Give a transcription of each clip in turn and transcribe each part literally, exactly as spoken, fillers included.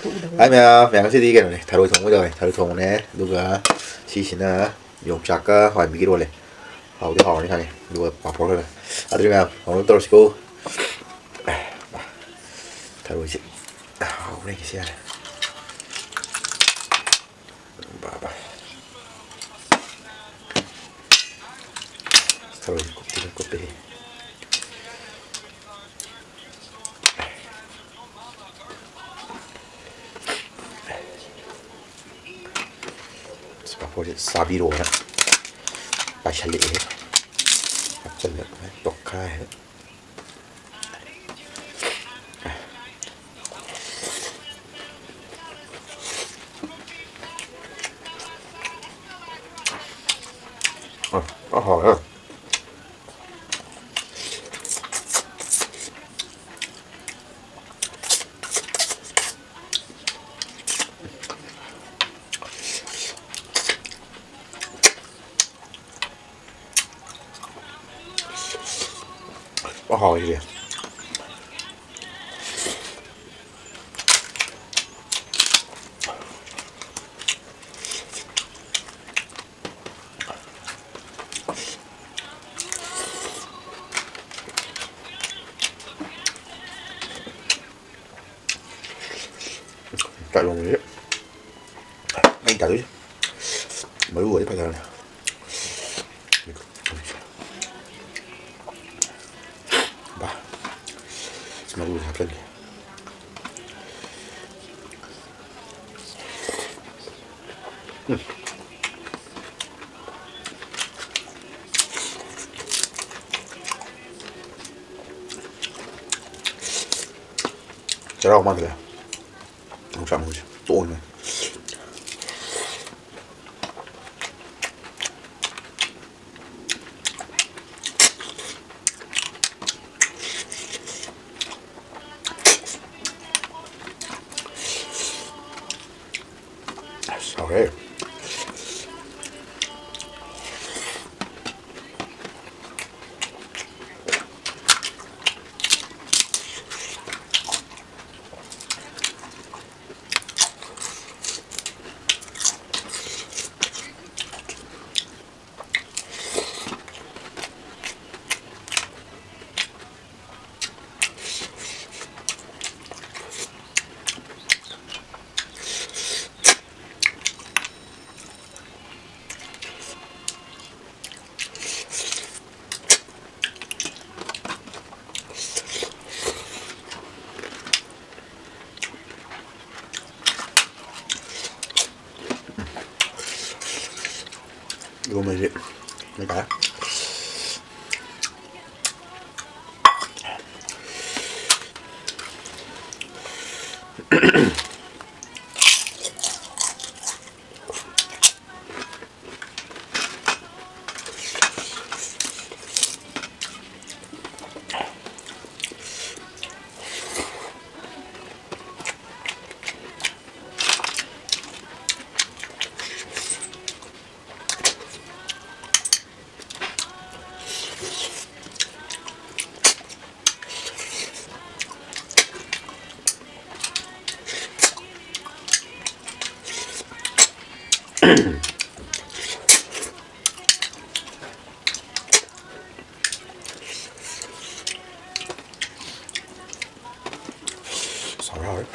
ꯍꯥꯏ ꯃꯌꯥꯝ, ꯃꯌꯥꯝ, ꯉꯁꯤꯗꯤ ꯀꯩꯅꯣꯅꯦ, ꯊꯔꯣꯏ ꯊꯣꯡꯕ ꯇꯧꯋꯦ꯫ ꯊꯔꯣꯏ ꯊꯣꯡꯕꯅꯦ, ꯑꯗꯨꯒ ꯁꯤꯁꯤꯅ ꯌꯣꯡꯆꯥꯛꯀ ꯍꯋꯥꯏ ꯃꯨꯕꯤꯒ ꯏꯔꯣꯜꯂꯦ꯫ ꯍꯥꯎꯗꯤ ꯍꯥꯎꯔꯅꯤ ꯈꯪꯉꯦ꯫ ꯑꯗꯨꯒ ꯄꯥꯐꯣꯔ ꯈꯔ꯫ ꯑꯗꯨꯗꯤ ꯃꯌꯥꯝ, ꯍꯧꯅꯕ ꯇꯧꯔꯁꯤꯀꯣ꯫ ꯊꯔꯣꯏꯁꯦ ꯍꯥꯎꯔꯦ ꯉꯁꯤ ꯌꯥꯔꯦ꯫ ꯕꯥ ꯕꯥ꯫ ꯊꯔꯣꯏꯁꯦ ꯀꯨꯞꯇꯤ ꯐꯖꯅ ꯀꯨꯞꯄꯦꯍꯦ꯫ ꯑꯁ, ꯄꯥꯐꯣꯔꯁꯦ ꯆꯥꯕꯤꯔꯣꯅ ꯄꯥꯏꯁꯜꯂꯛꯑꯦ꯫ ꯍꯥꯞꯆꯜꯂꯦ, ꯇꯣꯛꯈꯥꯏ꯫ ꯑ, ꯑ, ꯍꯥꯎꯋꯦ꯫ ꯐꯖꯅ ꯍꯥꯎꯋꯦ ꯁꯤꯗꯤ꯫ ꯆꯥꯛ ꯌꯣꯡꯁꯦ ꯃꯩ ꯇꯥꯗꯣꯏꯁꯦ꯫ ꯃꯔꯨ ꯑꯣꯏꯗꯤ ꯐꯖꯔꯅꯤ꯫ ꯕꯥ꯫ ꯃꯔꯨꯁꯦ ꯍꯥꯞꯆꯤꯟꯒꯦ꯫ ꯎꯝ꯫ ꯆꯔꯥ ꯋꯥꯟ ꯃꯥꯟꯁꯤꯜꯂꯛꯑꯦ꯫ ꯌꯣꯡꯆꯥꯛ ꯃꯔꯨꯁꯦ ꯇꯣꯛꯑꯣꯅꯦ꯫ ꯑꯁ, ꯍꯥꯎꯔꯦ꯫ ꯏꯔꯣꯝꯕꯁꯦ ꯍꯥꯏꯇꯥꯔꯦ꯫ ꯁꯥꯎꯔ ꯍꯥꯎꯔꯦ꯫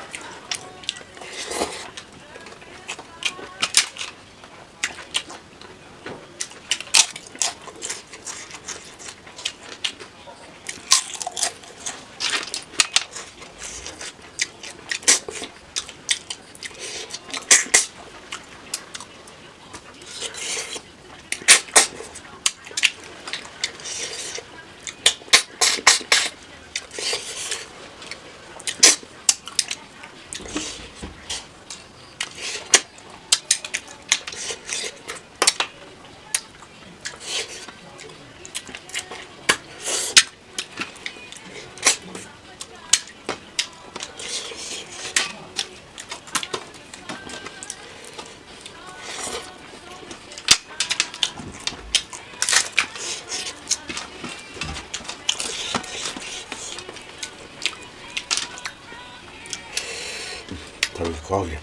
ꯊꯔꯣꯏ ꯈꯨꯍꯥꯎꯁꯦ꯫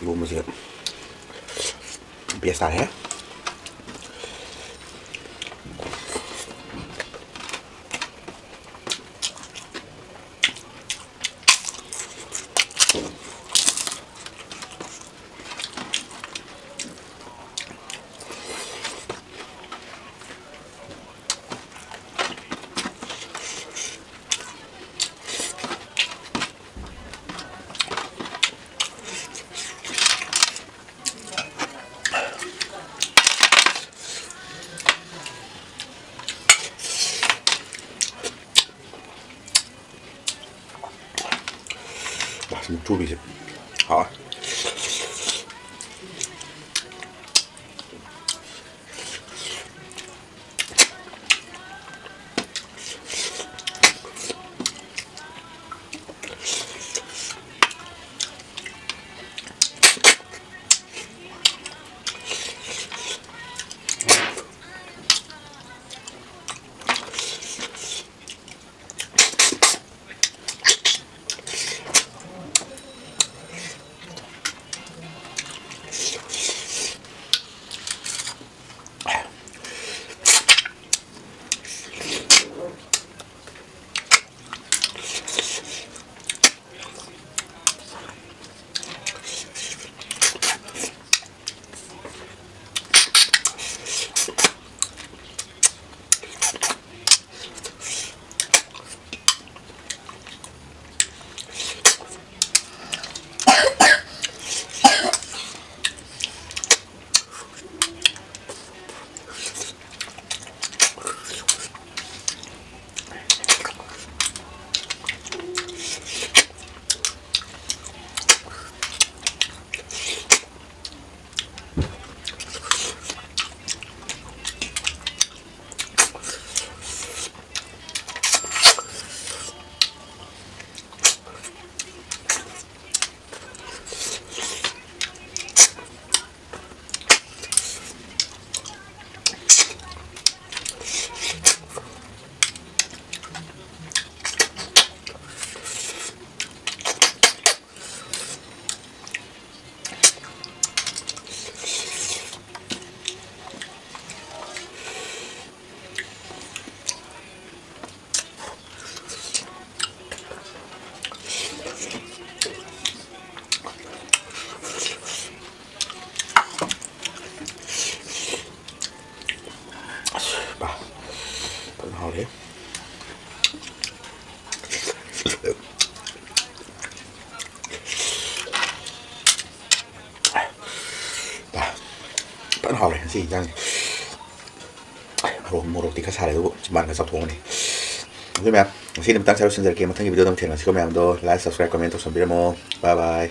ꯏꯔꯣꯝꯕꯁꯦ best ꯇꯥꯔꯦꯍꯦ꯫ ꯊꯨꯕꯤꯁꯦ ꯍꯥꯎꯋꯦ꯫ ꯑꯁ, ꯕꯥ, ꯐꯖꯅ ꯍꯥꯎꯔꯦ꯫ ꯕꯥ, ꯐꯖꯅ ꯍꯥꯎꯔꯦ ꯉꯁꯤ ꯏꯟꯖꯥꯡꯁꯦ꯫ ꯃꯣꯔꯣꯛ, ꯃꯣꯔꯣꯛꯇꯤ ꯈꯔ ꯁꯥꯔꯦ, ꯑꯗꯨꯕꯨ ꯆꯤꯝꯕꯥꯟꯒ ꯆꯥꯎꯊꯣꯛꯑꯅꯤ꯫ ꯑꯩꯈꯣꯏ ꯃꯌꯥꯝ ꯉꯁꯤꯗꯤ ꯃꯇꯥꯡ ꯁ꯭ꯋꯥꯏꯗ ꯂꯣꯏꯁꯤꯟꯖꯔꯒꯦ꯫ ꯃꯊꯪꯒꯤ video ꯗ ꯑꯃꯨꯛ ꯊꯦꯡꯅꯁꯤꯀꯣ꯫ ꯃꯌꯥꯝꯗꯣ like, subscribe, comment ꯇꯧꯁꯟꯕꯤꯔꯝꯃꯣ꯫ Bye bye꯫